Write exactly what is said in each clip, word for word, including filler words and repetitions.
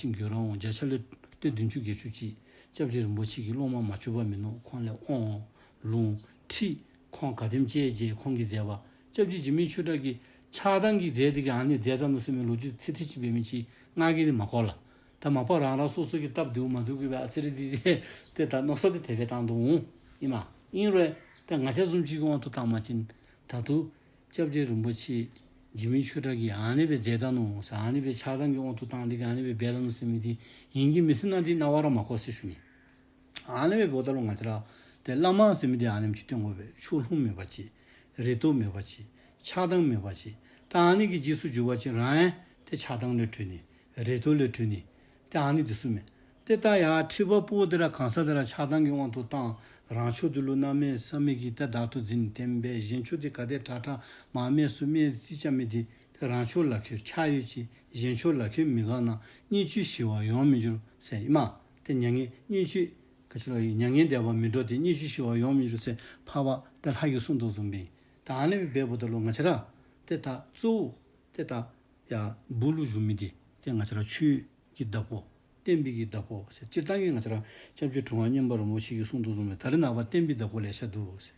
ཤིང་གི་རང་འོང་བརྒྱ་ཆ་ལས་སྟོད་བདུན་ཅུ་བརྒྱད་ཅུ་ཅིག་སྐྱབས་རྗེ་རིན་པོ་ཆེ་གི་སློབ་མ་མ་བཅུག་པ་མིན་ནོ། ཁོང་ལས་དབང་ལུང་ཁྲིད་ཁོང་ག་དེམ་ཅིག་རྗེས་ཁོང་གིས་མཛད་པ། སྐྱབས་རྗེ་འཇིགས་མེད་ཆོས་གྲགས་ཀྱིས་ཆགས་སྡང་གིས་མཛད་དེ་གི་ཨ་ནི་མཛད་ད་ནོ་ཟེར་མི་ལོ་རྒྱུས་ཚིག་ཐིག་ཅིག་འབད་མི་ཅིག་ང་གིས་ནི་མ་གོ་ལ། ད་མ་པ་རང་རང་སོ་སོ་གི་སྟབས་བདེའུ་མ་བདེའུ་གི་བས་ཨ་ཙི་རེ་དེ་དེ་ད་མནོ་བསམ་དེ་དེ་བས་བཏང་དུ་འོང་ཡིན་མ། ཡིན་རུང་ད་ང་ཅག་བཟུམ་ཅིག་གི་དབང་དུ་བཏང་མ་ཅིན་ད་དུ་སྐྱབས་རྗེ་རིན་པོ་ཆེ་འཇིགས་མེད་ཆོས་གྲགས་ཀྱིས་ཨ་ནི་བས་མཛད་ད་ནོ་ཟེར། ཨ་ནི་བས་ཆགས་སྡང་གི་དབང་དུ་བཏང་དེ་གི་ཨ་ནི་བས་འབད་ད་ནོ་ཟེར་མི་དེ་ཡིན་གི་མི་སྲིད་ན་དེ་རྣ་བ་ར་མ་གོ་ཟེར་ཞུ་ནི། ཨ་ནི་བས་འབདཝ་ད་ལུ་ང་ཅག་ར་དེ་བླ་མ་ཟེར་མི་དེ་ཨ་ནེམ་ཅིག་སྟོན་དགོ་པས། ཕྱོགས་ལྷུང་མེད་པ་ཅིག་རེ་དོགས་མེད་པ་ཅིག་ཆགས་སྡང་མེད་པ་ཅིག་ད་ཨ་ནི་གི་རྗེས་སུ་འཇུག་པ་ཅིན་རང་ཡང་དེ་ཆགས་སྡང་ལས་གྲོལ་ནི། རེ་དོགས་ལས་གྲོལ་ནི། དེ་ཨ་ནི་དེ་ཚུ་མས། དེ་ད་ཡ་ཁྲི་པ་ཕུ་བོ་དེ་ར་གང་ཟག་དེ་ར་ཆགས་སྡང་གི་དབང་དུ་བཏང་། རང་ཕྱོགས་དེ་ལུ་གནམ་མེད་ས་མེད་ཀྱི་དེ་བདག་ཏུ་འཛིན་བསྟེན་པས། གཞན་ཕྱོགས་དེ་ག་དེ་དྲག་དྲག་མ་སྨད་སུ་སྨད་རྩིས་རྐྱབ་མི་དེ་དེ་རང་ཕྱོགས་ལ་ཁོས་ཆགས་ཡོད་ཅིག་གཞན་ཕྱོགས་ལ་ཁོས་མི་དགའ་ན། སྙིང་རྗེ་ཞི་བ་ཡོང་མི་འགྱུར་ཟེར་ཨིན་མས། དེ་མྱ་ངན་སྙིང་རྗེ་ག་ཅི་ལོ་ཡིན། མྱ་ངན་འདས་པ་མི་འགྲོ་སྟེ། སྙིང་རྗེ་ཞི་བ་ཡོང་མི་འགྱུར་ཟེར་འཕགས་པ་དེ་ལྷ་གིས་གསུངས་དོ་བཟུམ་སྦེ། ད་ཨ་ནི་སྦེ་འབདཝ་ད་ལུ་ང་ཅག་ར་དེ་ད་གཙོ་བོ་དེ་ད་ཡ་སྦུག་ལུ་བཞུགས་མི་དེ་དེ་ང་ཅག་ར་ཆོས་ཀྱི་བདག་པོ་བསྟན་པའི་གི་བདག་པོ་ཟེར། སྤྱིར་བཏང་གི་ང་ཅག་ར་སྐྱབས་རྗེ་གྲུབ་དབང་མཉན་པ་རིན་པོ་ཆེ་གིས་གསུངས་དོ་བཟུམ་སྦེ་ད་རེས་ནངས་པ་བསྟན་པའི་བདག་པོ་ལེ་ཤ་འདུག་ཟེར།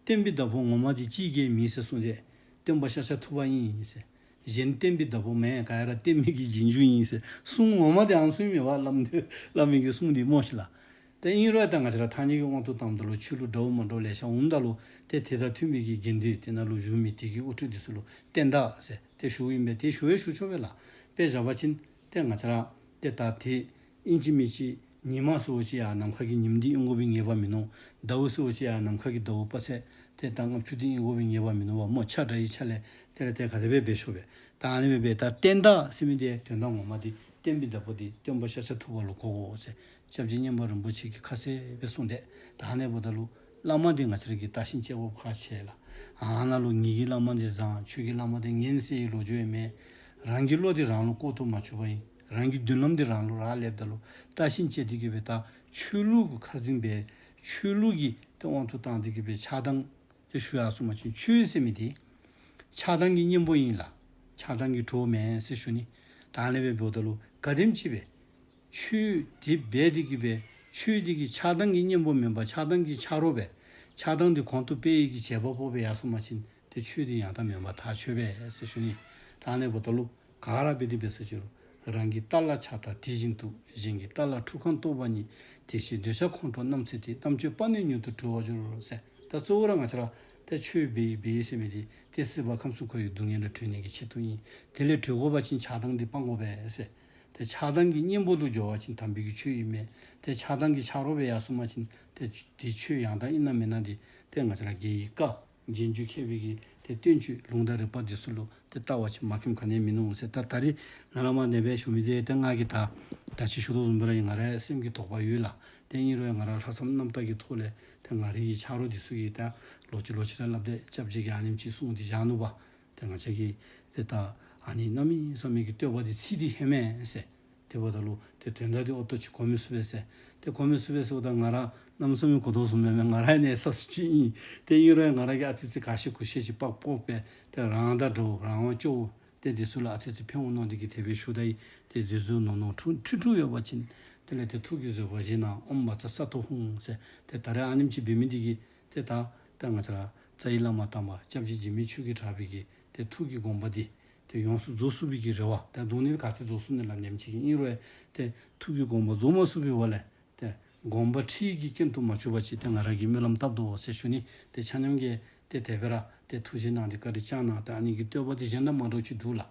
བསྟན་པའི་བདག་པོ་ངོ་མ་དེ་ཅིག་ཀྱང་མེད་ཟེར་གསུངས་ཏེ། སྟོན་པ་ཤཱཀྱ་ཐུབ་པ་ཨིན་ཟེར། གཞན་བསྟན་པའི་བདག་པོ་མེད། ག་ཡ་ར་བསྟན་མི་གི་རྗེས་འཇུག་ཨིན་ཟེར་གསུང་ངོ་མ་དེ་ཨ་ནི་གསུང་མེད་པ་བླམ་དེ་བླ་མའི་གི་གསུང་དེ་སྨོ་ཤིག་ལགས། དེ་ཨིན་རུང་ད་ང་ཅག་ར་ཐ་སྙད་ཀྱི་དབང་དུ་བཏངམ་ད་ལུ་ཆོས་ལུགས་འདྲ་བོ་མ་འདྲ་བོ་ལེ་ཤ་འོངམ་ད་ལུ་དེ་དེ་དང་མཐུན་པའི་གི་དགེ་འདུན་དེ་ནང་ལུ་བཞུགས་མི་དེ་གི་དབུ་ཁྲིད་དེ་ཚུ་ལུ་བསྟན་བདག་ཟེར་དེ་ཞུཝ་ཨིན་པས། དེ་ཞུ་ཡང་ཞུ་ཆོག་པས་ལགས། དཔེ་བཞག་པ་ཅིན་དེ་ང་ཅག་ར་དེ་ད་དེ་ཨིན་ཅི་མིན་ཅི་ཉི་མ་ཟེར་བ་ཅིན་ཡང་ནམ་མཁའ་གི་ཉིམ་དེ་ཨིན་དགོ་པའི་ངེས་པ་མིན་ནུག་ཟླཝ་ཟེར་བ་ཅིན་ཡང་ནམ་མཁའ་གི་ཟླཝ་དཔག་ཚད་དེ་ད་ལྔ་བཅུ་དེ་ཨིན་དགོ་པའི་ངེས་པ་མིན་ནུག་པ་སྨོ། ཆ་འདྲ་བའི་ཆ་ལས་དེ་ལ་དེ་ག་དེ་སྦེ་འབད་ཆོག་པས། ད་ཨ་ནི་སྦེ་འབད་ད་བསྟན་བདག་ཟེར་མི་དེ་དོན་དག་ངོ་མ་དེ་བསྟན་པའི་བདག་པོ་དེ་སྟོན་པ་ཤཱཀྱ་ཐུབ་པ་ལུ་གོ་དགོ་ཟེར་སྐྱབས་རྗེ་མཉན་པ་རིན་པོ་ཆེ་གིས་ཁ་གསལ་སྦེ་གསུངས་ཏེ། ད་ཨ་ནི་འབདཝ་ད་ལུ་བླ་མ་དེ་ང་ཅག་ར་གིས་བརྟག་ཞིབ་དཔྱད་དགོཔ་ཁག་ཆེ་ལགས། ཨ་ནཱ་ལུ་ངེ་གི་བླ་མ་འདི་བཟང་། ཁྱོད་ཀྱི་བླ་མ་འདི་ངན་ཟེར་བའི་ལོ་རྒྱུས་ཡང་མེད། རང་གི་བློ་འདི་རང་ལུ་ལྐོག་ཏུ་མ་བཅུག་པ་ཨིན། རང་གི་མདུན་ལམ་འདི་རང་ལུ་རག་ལསཔ་ད་ལུ་བརྟག་ཞིབ་དཔྱད་དེ་གི་སྦེ་ད་ཆོས་ལུགས་ཀྱི་ཁ་འཛིན་འབད། ཆོས་ལུགས་ཀྱི་དེ་དབང་དུ་བཏང་སྟེ་གི་སྦེ་ཆགས་སྡང་དེ་ཞུ་ཡར་སོང་པ་ཅིན་ཆོས་ཟེར་མི་དེ་ཆགས་སྡང་གི་གཉེན་པོ་ཨིན་ལགས། ཆགས་སྡང་གི་གྲོགས་མེན་ཟེར་ཞུ་ནི། ད་ཨ་ནི་སྦེ་འབདཝ་ད་ལུ་ག་དེམ་ཅིག་སྦེ་ཆོས་དེ་འབད་དེ་གི་སྦེ་ཆོས་དེ་གིས་ཆགས་སྡང་གི་གཉེན་པོ་མེན་པར་ཆགས་སྡང་གི་ཆ་རོགས་འབད། ཆགས་སྡང་དེ་གོང་དུ་སྤེལ་ཡི་གི་བྱེད་པ་པོ་སྦེ་ཡར་སོང་པ་ཅིན་དེ་ཆོས་དེ་ཡང་དག་མེན་པར་ཐག་ཆོད་པས་ཟེར་ཞུ་ནི། ད་ཨ་ནི་འབདཝ་ད་ལུ་ག་ར་འབད་དེ་འབད་ཟེར་ཞུ་རུང་། རང་གི་ལྟ་ལ་ཆགས་དང་དེ་བཞིན་དུ། གཞན་གྱི་ལྟ་ལ་ཁྲུ་གང་རྟོག་པ་ཉིད། དེ་ཕྱིར་འདོད་ཆགས་ཁོང་ཁྲོ་རྣམ་འཚེ་སྟེ། རྣམ་དཔྱོད་པ་ནི་མྱུར་དུ་གྲོལ་བར་འགྱུར་ཟེར། ད་གཙོ་བོ་ར་ང་ཅག་ར་དེ་ཆོས་འབད་ཡི་འབད་ཡི་ཟེར་མི་དེ་དེ་སྲིད་པ་ཁམས་གསུམ་འཁོར་བའི་སྡུག་བསྔལ་ལས་གྲོལ་ནི་གི་ཆེད་དུ་ཨིན། དེ་ལས་གྲོལ་དགོ་པ་ཅིན་ཆགས་སྡང་འདི་སྤང་དགོ་པས་ཟེར། དེ་ཆགས་སྡང་གི་གཉེན་པོ་དུ་འགྱོ་བ་ཅིན་དམ་པའི་གི་ཆོས་ཨིན་མས། དེ་ཆགས་སྡང་གི་ཆ་རོགས་སྦེ་ཡར་སོང་པ་ཅིན་དེ་དེ་ཆོས་ཡང་དག་ཨིན་ན་མེན་ན་དེ་དེ་ང་ཅག་ར་རྒྱལ་བའི་བཀའ། རྗེས་འཇུག་མཁས་པའི་གི་དེ་བསྟན་བཅོས་ལུང་དང་རིགས་པ་དེ་ཚུ་ལུ་དེ་ལྟ་བ་ཅིན་མ་ཁེངས་ག་ནི་ཡང་མིན་ནུག་ཟེར། ད་ད་རེས་ནཱ་ལས་མར་ནེ་སྦེ་ཞུ་མི་དེ་དེ་ང་གིས་ད་ད་ཅི་ཞུ་དོ་བཟུམ་སྦེ་ར་ཨིན། ང་རའི་སེམས་ཀྱི་དོགས་པ་ཡོད་ལགས། དེ་ཨིན་རུང་ང་ར་ལྷག་བསམ་རྣམ་དག་གི་ཐོག་ལས་དེ་ང་རའི་གི་ཆ་རོགས་དེ་ཚུ་གིས་ད་ལོག་ཅི་ལོག་ཅི་ར་སླབ་སྟེ་སྐྱབས་རྗེ་གིས་ཨ་ནེམ་ཅིག་གསུངས་ཏེ་བཞག་ནུག་པ། དེ་ང་བཅས་ཀྱིས་དེ་ད་ཨ་ནི་གནམ་མེད་ས་མེད་ཀྱི་བསྟོད་པ་དེ་ཚིག་དེ་ཧེ་མས་ཟེར། དེ་འབདཝ་ད་ལུ་དེ་དོན་དག་དེ་ཨོ་ཏོ་ཅིག་གོ་མི་ཚུགས་པས་ཟེར། དེ་གོ་མི་ཚུགས་པས་ཟེརཝ་ད་ང་ར་གནམ་མེད་ས་མེད་གོ་དོ་བཟུམ་མེན་མས། ང་ར་ཡང་ནི་ས་སུ་ཅིག་ཨིན། དེ་ཨིན་རུང་ང་ར་གིས་ཨ་ཙི་ཙི་ག་ཤེས་གུ་ཤེས་ཅིག་ཕར་ཕོག་པས། དེ་རང་དང་འདྲཝ་རང་དབང་སྐྱོ་བོ་དེ་དེ་ཚུ་ལུ་ཨ་ཙི་ཙི་ཕན་འོང་མནོ་སྟེ་གིས་དེ་སྦེ་ཞུཝ་ད་ཡིན། དེ་འཛོལ་འཛོལ་ནོར་ནོར་འཁྲུལ་འཁྲུལ་ཡོད་པ་ཅིན་དེ་ལས་དེ་ཐུགས་ཀྱི་བཟོད་པ་བཞེས་གནང་། ཨོཾ་བཛྲ་སཏྭ་ཧཱུྃ་ཟེར། དེ་ད་རེས་ཨ་ནེམ་ཅིག་འབད་མི་དེ་གིས་དེ་ད་ད་ང་བཅས་ར་རྩ་བའི་བླ་མ་དམ་པ་སྐྱབས་རྗེ་འཇིགས་མེད་ཆོས་ཀྱི་གྲགས་པའི་གི་དེ་ཐུགས་ཀྱི་དགོངས་པ་དེ་དེ་ཡོངས་སུ་རྫོགས་ཚུགས་པའི་གི་རེ་བ། ད་དོན་ནི་ག་ཏེ་རྫོགས་ཚུགས་ནི་ལ་ནེམ་ཅིག་ཨིན་རུང་དེ་ཐུགས་ཀྱི་དགོངས་པ་རྫོགས་མ་ཚུགས་པའི་འོག་ལས་དེ་དགོངས་པ་ཁྲིད་ཀྱི་རྐྱེན་དུ་མ་གྱུར་པ་ཅིག་དེ་ང་ར་གིས་སྨོན་ལམ་བཏབ་དོ་ཟེར་ཞུ་ནི། དེ་ཆ་མཉམ་གྱིས་དེ་དེ་སྦེ་ར་དེ་ཐུགས་རྗེ་གནང་སྟེ་བཀའ་དྲིན་བསྐྱངས་གནང་། དེ་ཨ་ནི་གི་བསྟོད་པ་དེ་གཞན་དང་མ་འདྲཝ་ཅིག་འདུག་ལགས།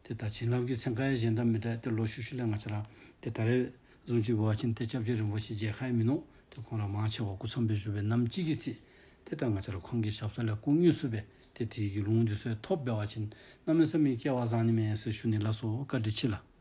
དེ་ད་བྱིན་རླབས་ཀྱི་ཚན་ཁ་ཡང་གཞན་དང་མི་འདྲ། དེ་ལོག་ཤུལ་ཤུལ་ལས་ང་བཅས་ར་དེ་ད་རེས་བཟུམ་ཅིག་འབད་བ་ཅིན་དེ་སྐྱབས་རྗེ་རིན་པོ་ཆེ་མཇལ་ཁ་ཡང་མིན་ནུག། དེ་ཁོང་ར་མང་ཆེ་བ་སྐུ་མཁྱེན་པའི་བཞུགས་པའི་ནམ་གཅིག་གི་ཚེ་དེ་ད་ང་བཅས་ར་ཁོང་གི་ཞབས་ས་ལས་སྐུ་དངོས་སུ་སྦེ་དེ་དེ་གི་ལུང་དེ་ཚུ་ཐོབ་འབད་བ་ཅིན་གནམ་མེད་ས་མེད་སྐལ་བ་བཟང་ནི་མས་ཟེར་ཞུ་ནི་ལགས་སོ། བཀའ་དྲིན་ཆེ་ལགས།